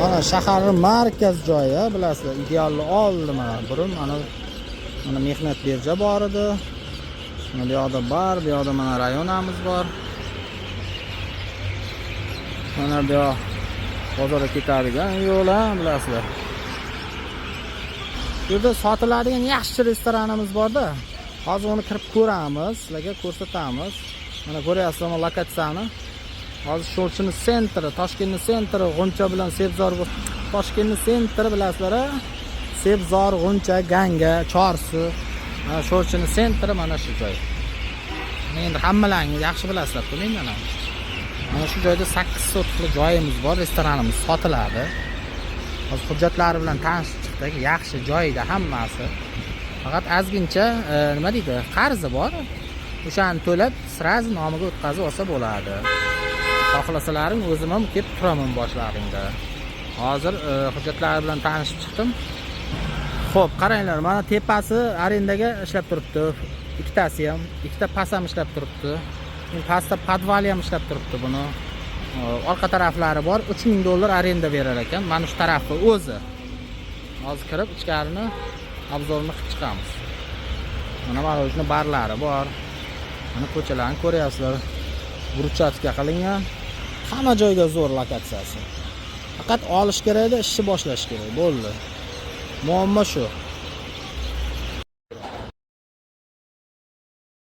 Mana shaharning markaz joyi, bilasizlar, idealni oldi mana. Burun mana mana mehnat birja bor edi. Mana bu yoqda bar, bu yoqda mana rayonamiz bor. Mana bu yoq bozorga ketadigan yo'l, ha, bilasizlar. Bu yerda sotiladigan yaxshi restoranimiz borda. Hozir uni kirib ko'ramiz, sizlarga ko'rsatamiz. Mana ko'ryapsizlar mana lokatsiyani. Hozir Sho'rchini центр i, Toshkentni центр i G'uncha bilan Sebzor, Toshkentni центр i bilasizlar, a? Sebzor, G'uncha, Ganga, Chorsu. Mana Sho'rchini центр i mana shu joy. Mana endi hammalaringiz yaxshi bilasizlar-ku mendan ham. Mana shu joyda 8 sotixli joyimiz bor, restoranimiz sotiladi. Hozir hujjatlari bilan tanishib chiqdik. Yaxshi joyda hammasi. Faqat ozgincha nima deydi, qarzi bor. O'shani to'lab, сразу nomiga o'tkazib olsa bo'ladi. Xohlasalaring, o'zim ham kelib turaman boshlaringda. Hozir hujjatlari bilan tanishib chiqdim. Xo'p, qaranglar, mana tepasi arendaga ishlab turibdi. Ikkitasi ham, ikkita past ham ishlab turibdi. Endi pastda podvali ham ishlab turibdi buni. Orqa taraflari bor. 3000 dollar arenda berar ekan. Mana shu tarafi o'zi. Hozir kirib ichkarini обзор ini qilib chiqamiz. Mana мороженое barlari bor. Mana ko'chalarni ko'ryapsizlar. Брусчатка qilingan. Hamma joyga zo'r lokatsiyasi. Faqat olish kerakda, ishni boshlash kerak. Bo'ldi. Muammo shu.